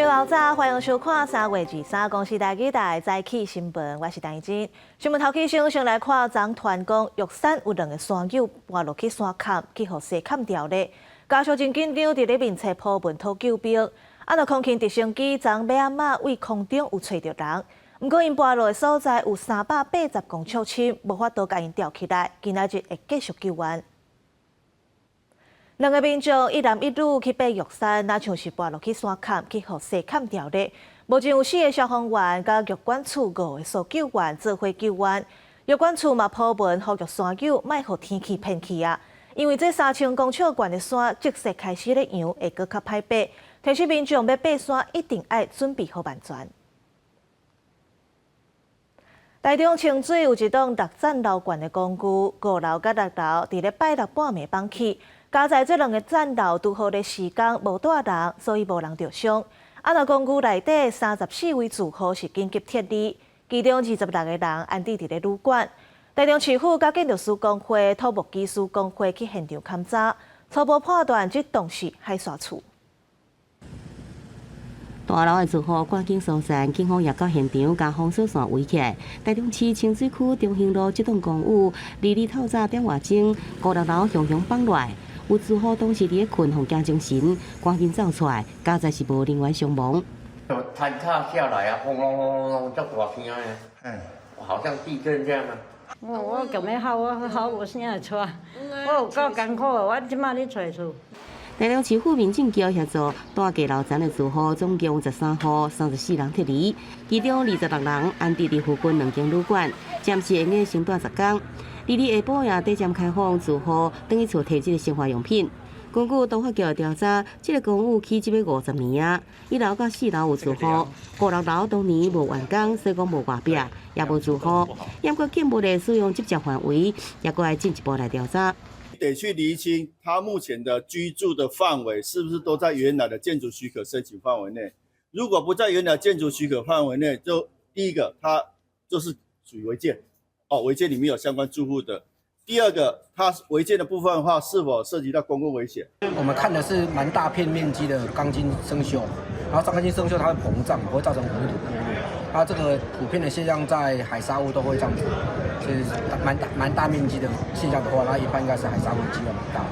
老早，歡迎收看3月23公視台語台早起新聞，我是陳怡貞。新聞頭起先，先來看昨傳講玉山有兩个山友跋落去山崁，去予雪崁著咧。家屬真緊張，佇咧面冊 po 文討救兵。啊，若空勤直升機昨欲暗仔對空中有揣著人，毋過𪜶跋落的所在有380公尺深，無法度共𪜶吊起來。今仔日會繼續救援。兩个民眾一男一女去爬玉山，若像是跋落去山崁，去予雪崁著咧。目前有四个消防員佮玉管處五个搜救員做伙救援。玉管處嘛 po 文呼籲山友莫予天氣騙去啊！因為這3000公尺懸的山，積雪開始咧溶，會閣較歹爬。提醒民眾欲爬山，一定愛準備好萬全。台中清水有一棟六層樓懸的公寓，五樓佮六樓佇咧拜六半暝崩去。佳哉這兩个層樓拄好咧時間無蹛人，所以無人著傷。啊，若公寓內底34位住戶是緊急撤離，其中26个人安置佇咧旅館。台中市府佮建築師公會、土木技師公會去現場勘查，初步判斷這棟是海沙厝。大樓的住戶趕緊疏散，警方也到現場共封鎖線圍起來。台中市清水區中興路這棟公寓，二二透早點外鐘，五六樓雄雄崩落來，有住戶當時佇咧睏，予驚精神，趕緊走出來，佳哉是無人員傷亡。坍塌下來啊，轟隆隆隆隆，足大聲的，嗯，好像地震這樣啊。我咁樣吼，我吼無聲會出來，我有夠艱苦的，我這馬咧揣厝。台中市府民政局協助蹛低樓層的住戶，總共13戶，34人撤離，其中26人安置佇附近兩間旅館，暫時會用先蹛10工。二二下晡也短暫開放住戶轉去厝提這个生活用品。根據都發局的調查，這个公寓起這欲50年啊，一樓到四樓有住戶，五六樓當年無完工，所以講無外壁，也無住戶。毋過建物的使用執照範圍，也閣愛進一步來調查。得去釐清他目前的居住的範圍是不是都在原來的建築許可申請範圍內？如果不在原來建築許可範圍內，就第一個，它就是屬於違建，哦，違建裡面有相關住戶的。第二個，它違建的部分的話，是否涉及到公共危險？我們看的是蠻大片面積的鋼筋生鏽，然後鋼筋生鏽它會膨脹，會造成混凝土剝落。它這個普遍的現象在海砂屋都會這樣子，所以蠻大面積的現象的話，那一般應該是海砂屋機會蠻大的。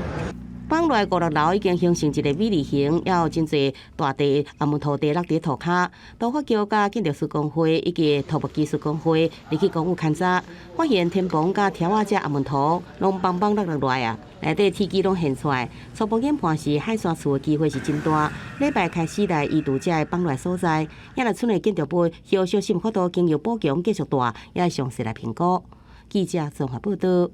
崩落五六樓已經形成一個米字形，也有真濟大地啊，毋土地落佇塗跤。都發局佮建築師公會以及土木技師公會入去公寓勘查，發現天棚佮柱仔遮紅土攏枋枋落落來啊，內底鐵枝攏現出來。初步研判是海沙厝的機會是真大。禮拜開始來移除這个崩落所在，也若厝內建築物後續是無法度經由補強繼續蹛，也會詳細來評估。記者綜合報道。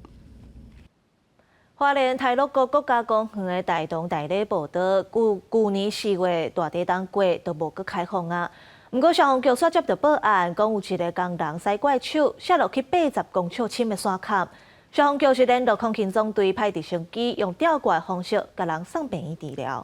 花蓮太魯閣國家公園的大同大禮步道，舊舊年4月大地動過都無閣開放啊。毋過消防局煞接著報案，講有一个工人駛怪手摔落去80公尺深的山崁。消防局是聯絡空勤總隊派直升機，用吊掛的方式共人送病院治療。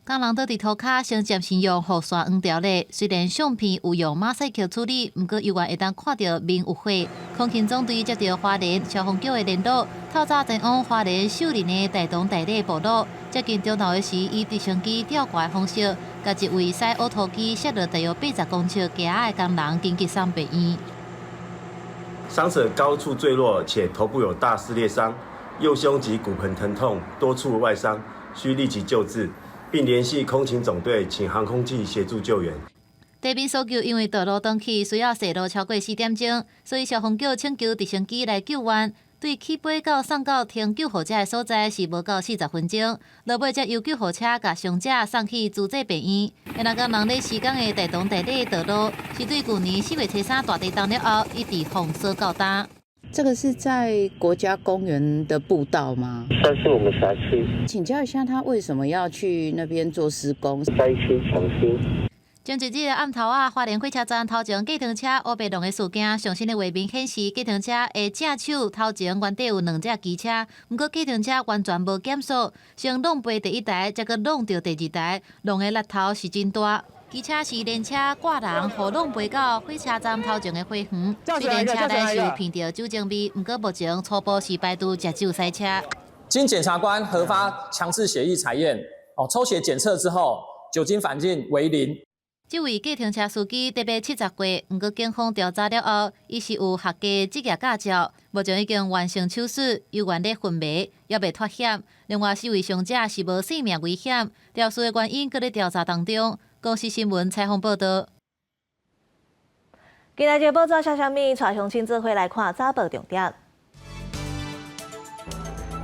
工人倒佇塗跤，先暫時用雨傘掩著咧。雖然相片有用馬賽克處理，毋過猶原會當看著面有血。空勤總隊接著花蓮消防局的聯絡，透早前往花蓮秀林的大同大禮部落。接近中晝的時，以直升機吊掛的方式，共一位駛挖土機摔落大約80公尺低的工人緊急送病院。傷者高處墜落，且頭部有大撕裂傷，右胸及骨盆疼痛，多處外傷，需立即救治。並聯繫空勤總隊，請航空器協助救援。地面搜救因為道路斷去，需要踅路超過4點鐘，所以消防局請求直升機來救援。對起飛到送到停救護車的所在是無夠40分鐘，落尾才由救護車共傷者送去諸暨病院。那工人咧施工的大同大禮道路，是對舊年4月初三大地動了後，一直封鎖到今。這個是在國家公園的步道嗎？算是我們轄區。請教一下，他為什麼要去那邊做施工？災區搶修。前一日暗頭仔，花蓮火車站頭前計程車烏白弄的事件，上新的畫面顯示，計程車的正手頭前原底有兩隻機車，毋過計程車完全無減速，先挵飛第一台，才閣挵著第二台，挵的力頭是真大。機車是連車掛人，予挵飛到火車站頭前的花園。雖然車內是有聞著酒精味，毋過目前初步是排除食酒駛車。經檢察官核發強制血液採驗，哦，抽血檢測之後，酒精反應為零。這位計程車司機特別70歲，毋過警方調查了後，伊是有學過職業駕照，目前已經完成手術，猶原咧昏迷，猶未脫險。另外四位傷者是無性命危險，肇事的原因閣咧調查當中。公視新聞採訪報道。今仔日報紙寫啥物？帶鄉親做伙來看早報重點。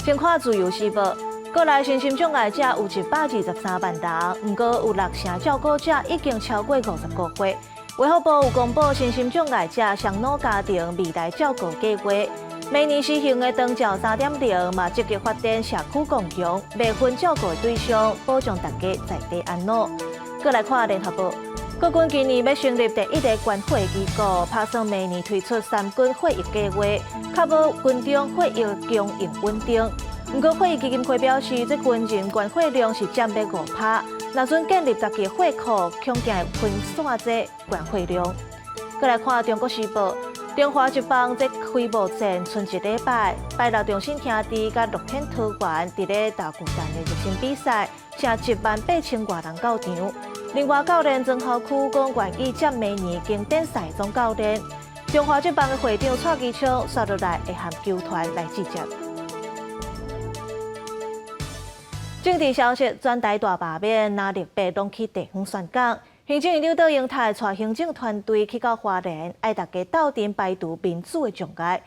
先看自由時報。國內身心障礙者有123萬人，毋過有六成照顧者已經超過55歲。衛福部有公布身心障礙者雙老家庭未來照顧計劃，明年實行的長照3.0嘛，積極發展社區共融，袂分照顧對象，保障大家在地安老。閣來看聯合報，國軍今年欲成立第一个捐血機構，拍算明年推出三軍血液計劃，確保軍中血液供應穩定。毋過，血液基金會表示，這軍人捐血量是佔欲5%，若準建立家己血庫，恐驚會分散這捐血量。閣來看《中國時報》，中華職棒這開幕戰賰一禮拜，拜六中信兄弟佮樂天桃園佇咧大巨蛋的熱身比賽，成1萬8千外人到場。另外，教練曾豪駒講願意接明年經典賽總教練。中華職棒的會長蔡其昌煞落來會和球團來致謝。政治消息，全台大罷免，藍綠白攏去地方宣講。行政院長卓榮泰帶行政團隊去到花蓮，愛大家鬥陣排除民主的障礙。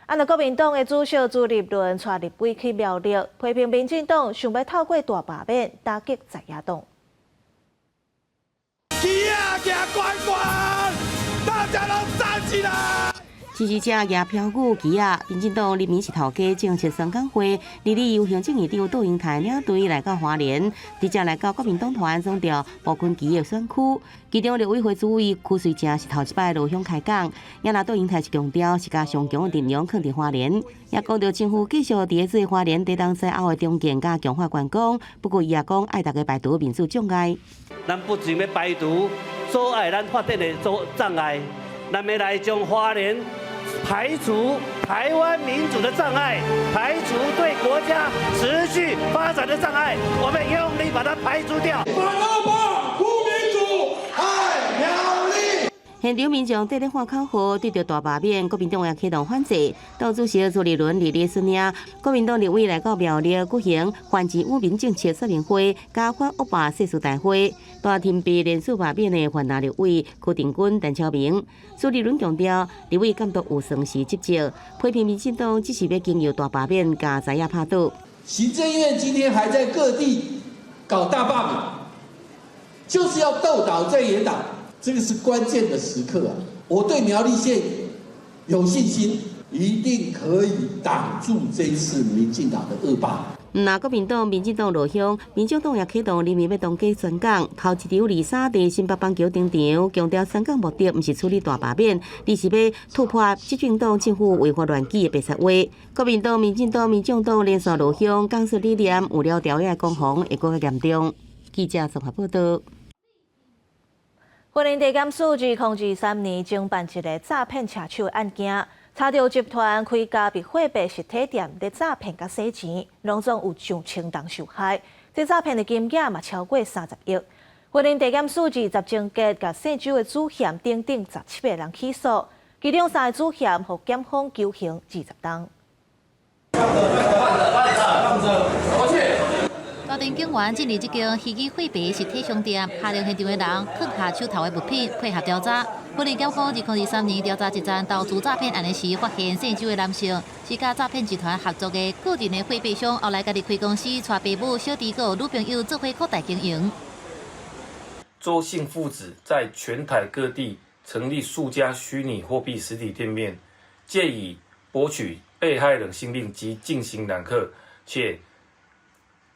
啊，若國民黨的主席朱立倫帶立委去苗栗，批評民進黨想欲透過大罷免打擊在野黨。旗仔舉懸懸，大家都站起來！支持者舉標語旗仔，民進黨林明是頭家政策宣講會，二日由行政院長卓榮泰領隊來到花蓮，直接來到國民黨團總召埔坤旗的選區，其中立委會主委柯瑞正是頭一擺落鄉開講，也若卓榮泰是強調是共上強的陣容囥佇花蓮，也講著政府繼續佇咧做花蓮地東西後的重建佮強化觀光，不過伊也講愛大家排除民主障礙。咱不僅欲排除阻礙咱發展的阻障礙，咱欲來將花蓮排除台灣民主的障礙，排除對國家持續發展的障礙，我們用力把它排除掉。反惡霸，護民主，愛苗栗。現場民眾趴咧喊口號，對著大罷免，國民黨也啟動反制。黨主席朱立倫佇咧率領國民黨立委來到苗栗舉行環境污民政策說明會，佮反惡霸誓師大會。大廳被連續罷免的泛藍立委柯定軍、陳超明。朱立倫強調，立委監督有雙時職責，批評民進黨只是欲經由大罷免共在野拍倒。行政院今天還在各地搞大罷免，就是要鬥倒在野黨。這個是關鍵的時刻啊！我對苗栗縣有信心，一定可以擋住這一次民進黨的惡霸。毋但國民黨、民進黨落鄉，民眾黨也啟動人民欲當家宣講，頭一場二三佇新北板橋登場，強調宣講目的毋是處理大罷免，而是欲突破執政黨政府違法亂紀的白賊話。國民黨、民進黨、民眾黨連續落鄉，講述理念，有了朝野攻防會閣較嚴重。記者綜合報道。雲林地檢署2023年偵辦一个詐騙車手案件，查著集團開加密貨幣實體店咧詐騙佮洗錢，攏總有上千人受害。這詐騙的金額嘛超過30億。雲林地檢署20偵結，共姓周的主嫌等等17個人起訴，其中三个主嫌予檢方求刑20冬。大田警員進入這間虛擬貨幣實體商店，下令現場的人囥下手頭的物品，配合調查。雲林檢方2023年調查一宗投資詐騙案的時，發現姓周的男性是佮詐騙集團合作的個人的貨幣商，後來家己開公司，帶爸母、小弟佮女朋友做伙擴大經營。周姓父子在全台各地成立數家虛擬貨幣實體店面，借以博取被害人性命及進行攬客，且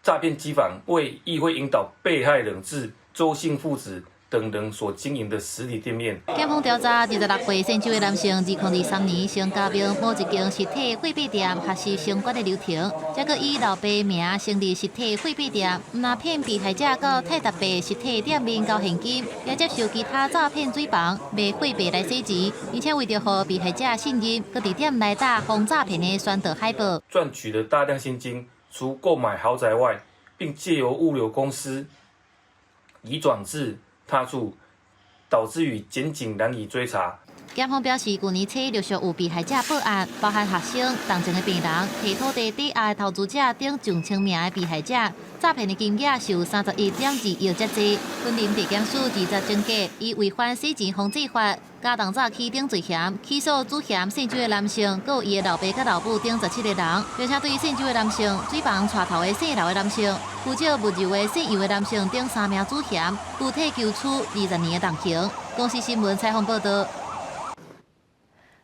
詐騙機房為亦會引導被害人至周姓父子等人所經營的實體店面。檢方調查，26歲姓周的男性，2023年先加盟某一間實體貨幣店，學習相關的流程，再閣以老爸名成立實體貨幣店，毋但騙被害者到泰達幣實體店面交現金，也接受其他詐騙水房賣貨幣來洗錢，而且為著予被害者信任，閣佇店內打防詐騙的宣導海報，賺取了大量現金。除購買豪宅外，並借由物流公司移轉至他處，導致於檢警難以追查。檢方表示，舊年初陸續有被害者報案，包含學生、重症的病人、提土地抵押的投資者等上千名的被害者，詐騙的金額是有31.2億遮濟。雲林地檢署20章結，以違反洗錢防制法、加重詐欺等罪嫌，起訴主嫌姓周的男性，閣有伊的老爸佮老母等17個人，並且對姓周的男性、水房帶頭的姓劉的男性、負責物流的姓楊的男性等三名主嫌，具體求處20年的重刑。公視新聞採訪報道。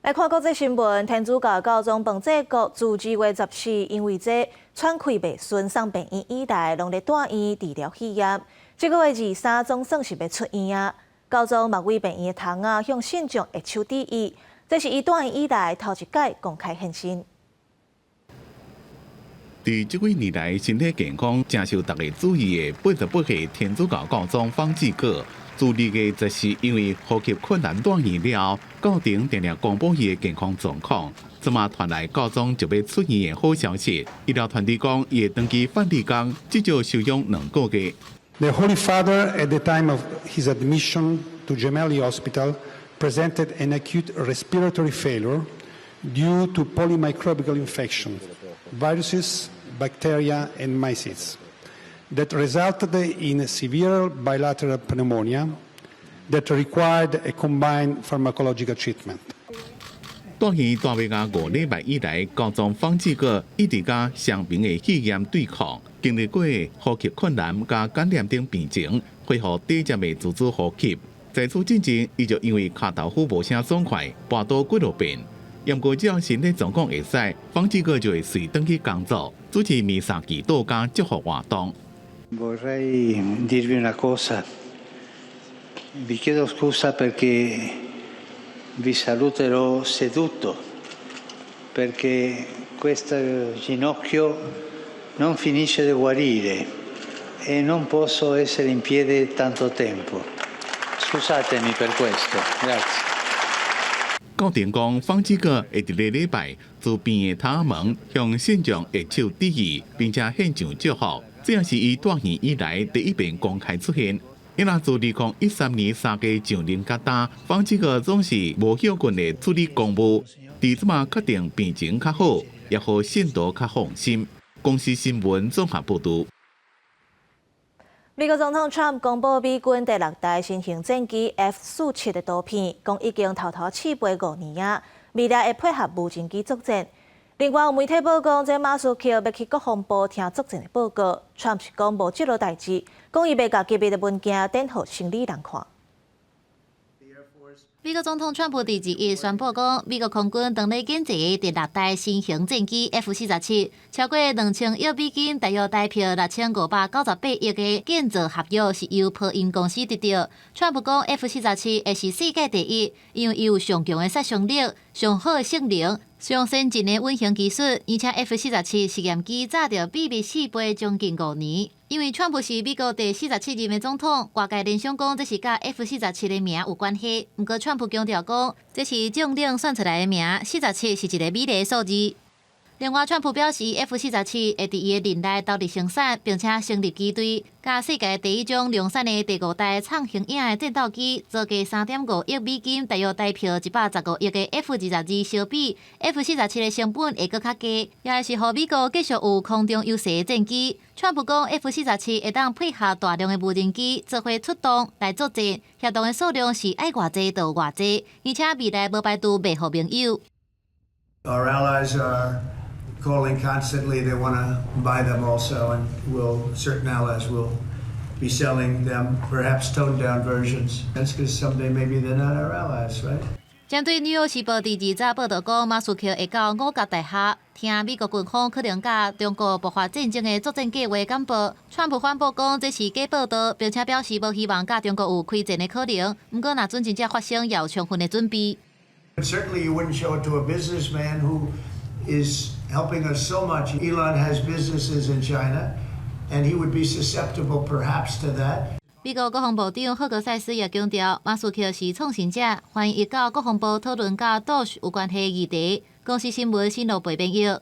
來看國際新聞，天主教教宗方濟各自2月14，因為這喘氣袂順送病院以來，攏咧住院治療肺炎。這個月23總算是欲出院啊！教宗嘛為病院的窗仔向信眾揮手致意，這是伊住院以來頭一擺公開現身。佇這幾年來，身體健康誠受大家注意的88歲天主教教宗方濟各，自2月14因為呼吸困難住院了後，教廷定定公布伊的健康狀況，這馬傳來教宗就欲出院的好消息。醫療團隊講，伊會轉去梵蒂岡，至少休養2個月。 The Holy Father, at the time of his admission to Gemelli Hospital, presented an acute respiratory failure due to polymicrobial infection, viruses, bacteria, and mycetes that resulted in severe bilateral pneumonia that required a combined pharmacological treatment. 住院大約啊5禮拜以來，教宗方濟各一直佮雙邊的肺炎對抗，經歷過呼吸困難佮感染等病情，恢復短暫的自主呼吸。在此進前，伊就因為跤頭趺無啥爽快，跋倒幾落遍。毋過只要身體狀況會使，方濟各就會隨轉去工作，主持彌撒祈禱佮祝福活動。 Vorrei dirvi una cosa. Vi chiedo scusa perché vi saluterò seduto, perché questo ginocchio non finisce di guarire e non posso essere in piedi tanto tempo. Scusatemi per questo. Grazie. 教廷講，方濟各會佇咧禮拜自病院的窗仔門向信眾揮手致意，並且獻上祝福。這也是伊住院以來第一遍公開出現。因為自2013年三家上任到今，方濟各總是無歇睏的處理公務。佇這馬確定病情較好，也予信徒較放心。公視新聞綜合報導。美國總統川普公布美軍第六代新型戰機 F-47的圖片，講已經偷偷試飛5年啊，未來會配合無人機作戰。另外有媒體報講，這馬斯克欲去國防部聽作戰的報告，川普是講無這落代誌，講伊欲共機密的文件轉予生理人看。美國總統川普佇21宣布講，美國空軍當咧研製第六代新型戰機 F-47，超過2000億美金，大約台幣6598億的建造合約是由波音公司得到。川普講 F-47會是世界第一，因為伊有上強的殺傷力、上好的性能、上先進的隱形技術，而且 F-47試驗機早就秘密試飛將近5年。因為川普是美國第47任的總統，外界聯想講這是佮 F-47的名有關係。毋過川普強調講，這是將領選出來的名，四十七是一個美麗的數字。另外，川普表示，F-47會佇伊的任內投入生產，並且成立機隊，佮世界第一種量產的第五代創雄影的戰鬥機，造價3.5億美金，大約台幣115億的 F-22相比，F-47的成本會閣較低，也是予美國繼續有空中優勢的戰機。川普講，F-47會當配合大量的無人機做伙出動來作戰，協動的數量是愛偌濟就偌濟，而且未來無排除賣予盟友。 Our allies are calling constantly. They want to buy them also, and will certain allies will be selling them perhaps toned down versions. That's because someday maybe they're not our allies, right? 針對《紐約時報》佇二十報導講，馬斯克會到五角大廈聽美國軍方可能佮中國爆發戰爭的作戰計劃簡報。川普反駁講這是假報導，並且表示無希望佮中國有開戰的可能。毋過，若準真正發生，也有充分的準備。 Certainly, you wouldn't show it to a businessman who is helping us so much. Elon has businesses in China, and he would be susceptible perhaps to that. 美國國防部長赫格塞斯也強調，馬斯克是創新者，歡迎伊到國防部討論佮 DOGE 有關係議題。公視新聞新羅貝編譯。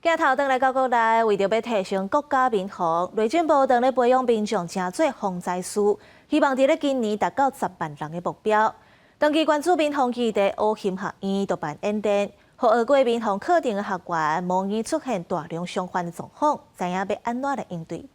鏡頭轉來到國內，為著欲提升國家民防，內政部正咧培養民眾成做防災士，希望佇咧今年達到10萬人的目標。長期關注民防議題，烏興學院就辦演練，予學過民防課程的學員模擬出現大量傷患的狀況，知影欲按怎來應對。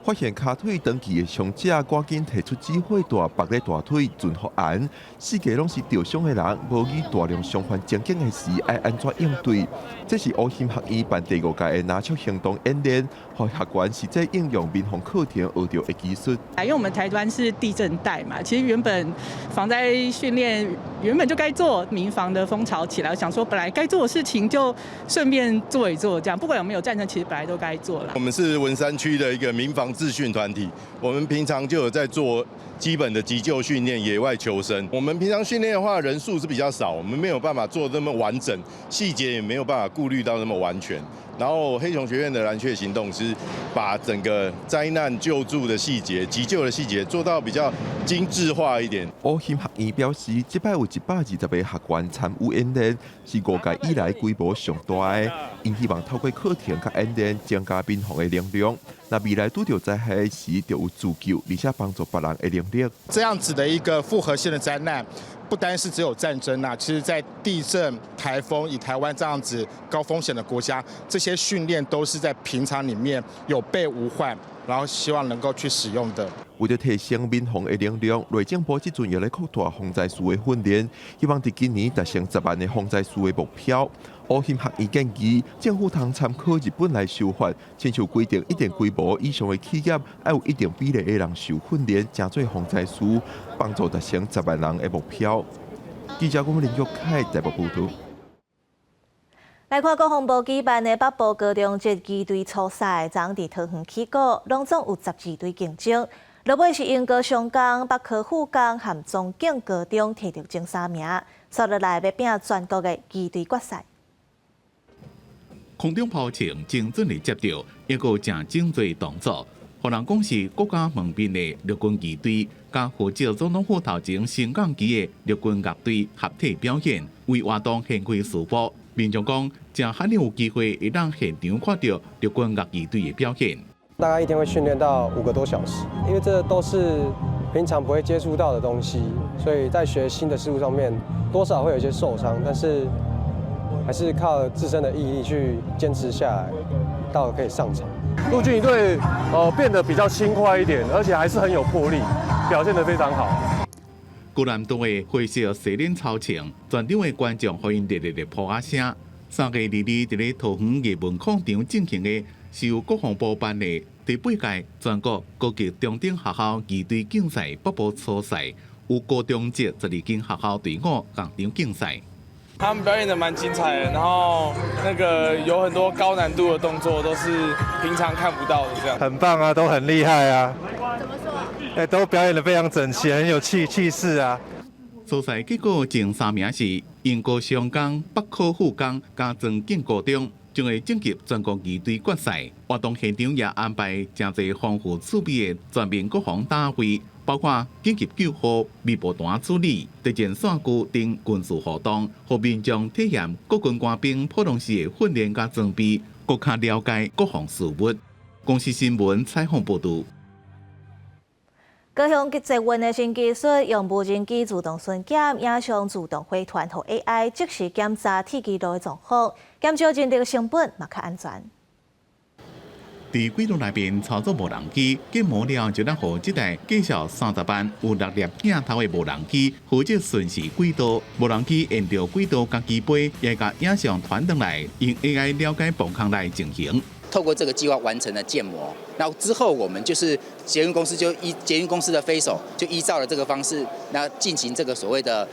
發現跤腿長期的傷者，趕緊提出止血帶縛咧大腿，存復原。四界攏是著傷的人，模擬大量傷患情景的時，愛按怎應對？這是烏興學院辦第五屆的拿手行動演練，予學員實際應用民防課程學著的技術。因為我們台灣是地震帶嘛，其實原本防災訓練原本就該做，民防的風潮起來，我想說本來該做的事情就順便做一做，這樣不管有沒有戰爭，其實本來都該做了。我們是文山區的一個民防自訓團體，我們平常就有在做基本的急救訓練、野外求生。我們平常訓練的話，人數是比較少，我們沒有辦法做那麼完整，細節也沒有辦法顧慮到那麼完全。然後黑熊學院的藍雀行動是把整個災難救助的細節、急救的細節做到比較精緻化一點。烏興學院表示，這擺有120個學員參與演練，是五屆以來規模上大的。𪜶希望透過課程佮演練，增加民防的能量。若未來拄著災害時，就有自救，而且幫助別人的能力。這樣子的一個複合性的災難，不單是只有戰爭啊，其實在地震、颱風，以台灣這樣子高風險的國家，這些訓練都是在平常裡面有備無患，然後希望能夠去使用的。為著提升民防的能量，內政部這陣也咧擴大防災士的訓練，希望佇今年達成10萬个防災士的目標。烏興學院建議，政府通參考日本來修法，親像規定一定規模以上的企業，愛有一定比例的人受訓練，成做防災士，幫助達成10萬人的目標。記者郭林玉凱台北報導。來看國防部舉辦的北部高中級儀隊初賽，昨昏佇桃園起鼓，攏總有12隊競爭。落尾是鶯歌商工、北科附工和中景高中摕著前三名，紲落來欲拚全國的儀隊決賽。空中拋槍精準的接著，一個誠精銳動作，予人講是國家門面的陸軍儀隊，佮負責總統府頭前升降旗的陸軍樂隊合體表演，為活動掀開序幕。民眾講，誠罕有機會會當現場看著陸軍樂儀隊的表演。大概一天會訓練到5個多小時，因為這都是平常不會接觸到的東西，所以在學新的事物上面，多少會有一些受傷，但是還是靠自身的毅力去堅持下來，到可以上場。陸軍儀隊變得比較輕快一點，而且還是很有魄力，表現得非常好。高難度的灰色洗練操場，全場的觀眾予𪜶熱烈的噗仔聲。3月22佇咧桃園藝文廣場進行的，是由國防部辦的第八屆全國高級中等學校儀隊競賽北部初賽，有高中職12間學校隊伍共場競賽。他們表演得蠻精彩的，然後那個有很多高難度的動作都是平常看不到的，這樣。很棒啊，都很厲害啊。怎麼說？哎，都表演得非常整齊，很有氣勢啊。初賽結果前三名是鶯歌商工、北科附工佮莊敬高中，將會晉級全國儀隊決賽。活動現場也安排誠濟豐富趣味的全民國防大會，包括緊急救護、密報單處理、特戰線具等軍事活動，予民眾體驗國軍官兵普通時的訓練佮裝備，閣較了解國防事務。公視新聞採訪報導。高雄捷運的新技術，用無人機自動巡檢、影像自動回傳予 AI，即時檢查鐵支路的狀況，減少人力成本，嘛較安全。佇軌道內面操作無人機，建模了就能予這台價數30萬、有六粒鏡頭的無人機，負責巡視軌道。無人機沿著軌道家己飛，也共影像傳轉來，用 AI 了解磅空內情形。透過這個計劃完成了建模，然後之後我們就是捷運公司就依捷運公司的飛手就依照了這個方式，那進行這個所謂的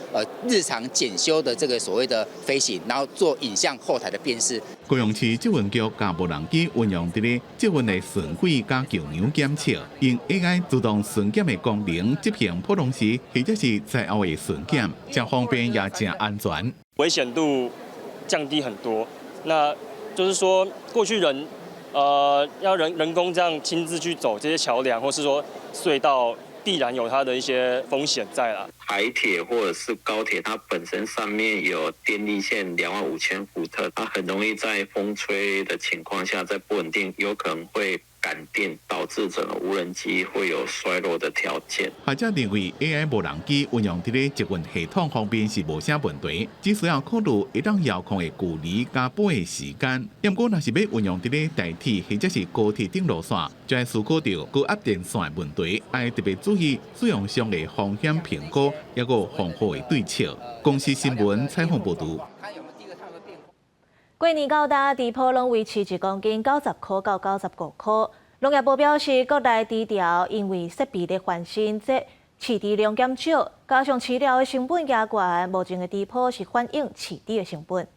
日常檢修的這個所謂的飛行，然後做影像後台的辨識。高雄市捷運局共無人機運用佇咧捷運的順軌佮橋梁檢測，用 AI 自動巡檢的功能執行普通時或者是災後的巡檢，誠方便也誠安全。危險度降低很多，那就是說過去人要人工這樣親自去走這些橋梁，或是說隧道地必然有它的一些風險在啦。台鐵或者是高鐵，它本身上面有電力線25,000伏特，它很容易在風吹的情況下，在不穩定，有可能會感電，導致整個無人機會有摔落的條件。學者認為 AI 無人機運用佇咧捷運系統方面是無啥問題，只需要考慮會當遙控的距離佮飛的時間。毋過，若是欲運用佇咧台鐵或者是高鐵頂路線，就愛思考著高壓電線的問題，愛特別注意使用上的風險評估，抑閣防護的對策。公視新聞採訪報導。過年到今，豬脯攏維持1公斤90塊到95塊。農業部表示，國內豬調因為設備的翻新，這飼豬量減少，加上飼料的成本加懸，目前的豬脯是反映飼豬的成本。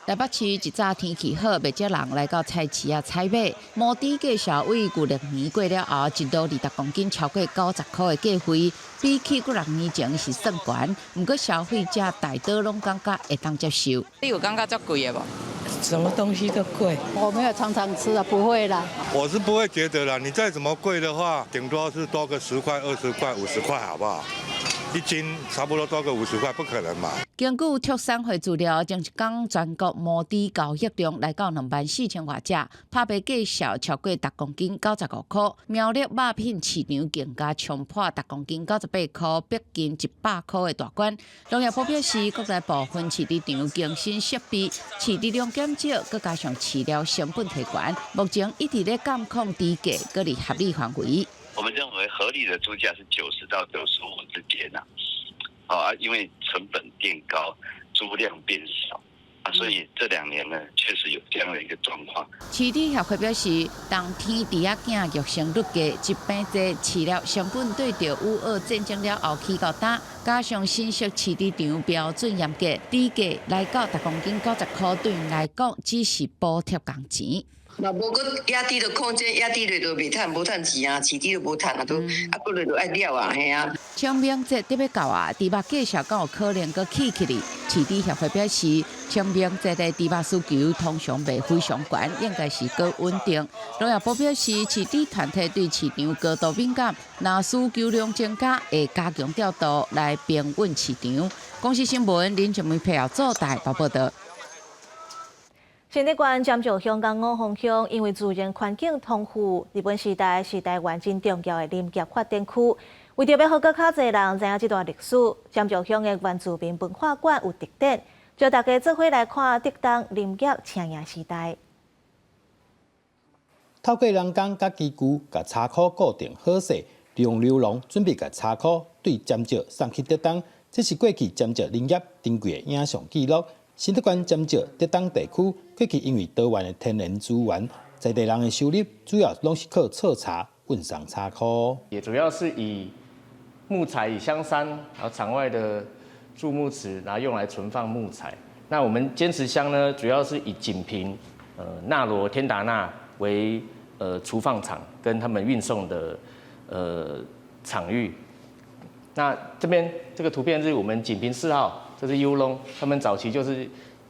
台北市一早天氣好，袂少人來到菜市仔採買。毛豬價數為舊曆年過了後，一路20公斤超過90塊的價位，比起幾若年前是算懸。毋過消費者大多攏感覺會當接受。你有感覺足貴的無？什麼東西都貴。我沒有常常吃啊，不會啦。我是不會覺得啦，你再怎麼貴的話，頂多是多個10塊、20塊、50塊，好不好？一斤差不多多個50塊，不可能嘛。根據畜產會資料，前一工全國毛豬交易量來到24,000外隻，拍賣價數超過逐公斤95塊。苗栗肉品市場更加衝破逐公斤98塊，逼近100塊的大關。農業部表示，國內部分飼豬場更新設備，飼豬量減少，閣加上飼料成本提懸，目前一直咧監控豬價，閣佇合理範圍。我們認為合理的豬價是90到95之間呐，啊，因為成本變高，豬量變少，啊，所以這2年呢，確實有這樣的一個狀況。飼豬協會表示，冬天豬仔囝育成率低，疾病濟，飼料成本對著烏俄戰爭了後起到今，加上新式飼豬場標準嚴格，豬價來到逐公斤90塊，對𪜶來講只是補貼工錢。若無閣壓低的空間，壓低落就袂趁，無趁錢啊，飼豬都無趁啊，都啊，閣落就愛了啊，嘿啊。清明節特欲到啊，豬肉價數敢有可能閣起起來？飼豬協會表示，清明節的豬肉需求通常袂非常懸，應該是閣穩定。農業部表示，飼豬團體對市場高度敏感，若需求量增加，會加強調度來平穩市場。公視新聞林靜梅配合做台報道。新竹縣尖石鄉佮五峰鄉，因為自然環境豐富，日本時代是台灣真重要的林業發展區。為著欲予閣較濟人知影這段歷史，尖石鄉的原住民文化館有特展，招大家做伙來看竹東林業青年時代。透過人工佮機具，共柴箍固定好勢，利用溜廊準備共柴箍對尖石送去竹東，這是過去尖石林業珍貴的影像記錄。新竹縣尖石竹東地區過去因為多元的天然資源，在地人的收入主要攏是靠採柴、運送柴箍。也主要是以木材、以香山，然後場外的贮木池，然後用來存放木材。那我們尖石鄉呢，主要是以錦屏、那羅、天達那為儲放場跟他們運送的場域。那這邊這個圖片是我們錦屏4號。這是優龍，他們早期就是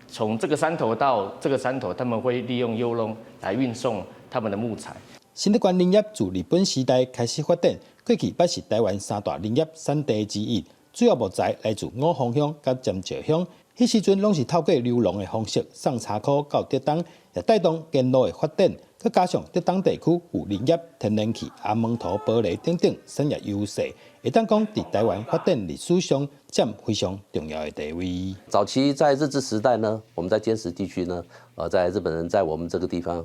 從這個山頭到這個山頭，他們會利用優龍來運送他們的木材。新竹縣林業自日本時代開始發展，過去捌是台灣三大林業產地之一，主要木材來自五峰鄉佮尖石鄉。彼時陣攏是透過溜廊的方式送柴箍到竹東，也帶動公路的發展。閣加上竹東地區有林業、天然氣、阿門頭玻璃等等產業優勢，會當講佇台灣發展歷史上佔非常重要的地位。早期在日治時代呢，我們在尖石地區呢，在日本人在我們這個地方，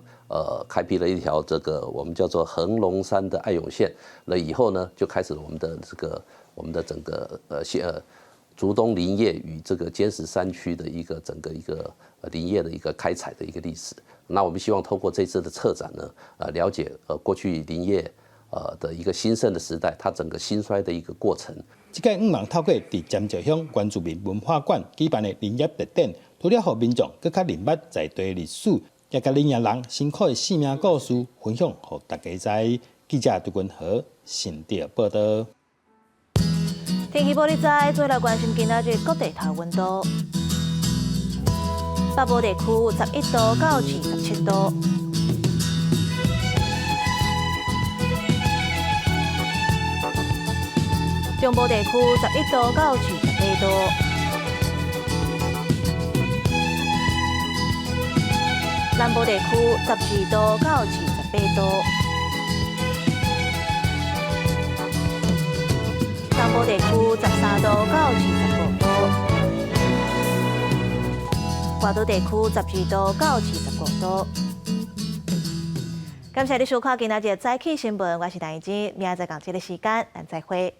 開闢了一條這個我們叫做恆隆山的愛湧線。那以後呢，就開始了我們的這個我們的整個竹東林業與這個尖石山區的一個整個一個林業的一個開採的一個歷史。那我們希望透過這次的策展呢，了解過去林業的一個興盛的時代，它整個興衰的一個過程。這屆向望透過佇尖石鄉原住民文化館舉辦的林業特展，除了予民眾閣較認捌在地歷史，也共林業人辛苦的生命故事分享予大家知。記者杜君和新竹報道。天氣報你知，做來關心今仔日各地頭溫度。北部地區11度到27度。中部地區11度到28度，南部地區12度到28度，東部地區13度到25度，外島地區12度到25度。感謝你收看今仔日的早起新聞，我是陳怡之，明仔載仝這个時間，咱再會。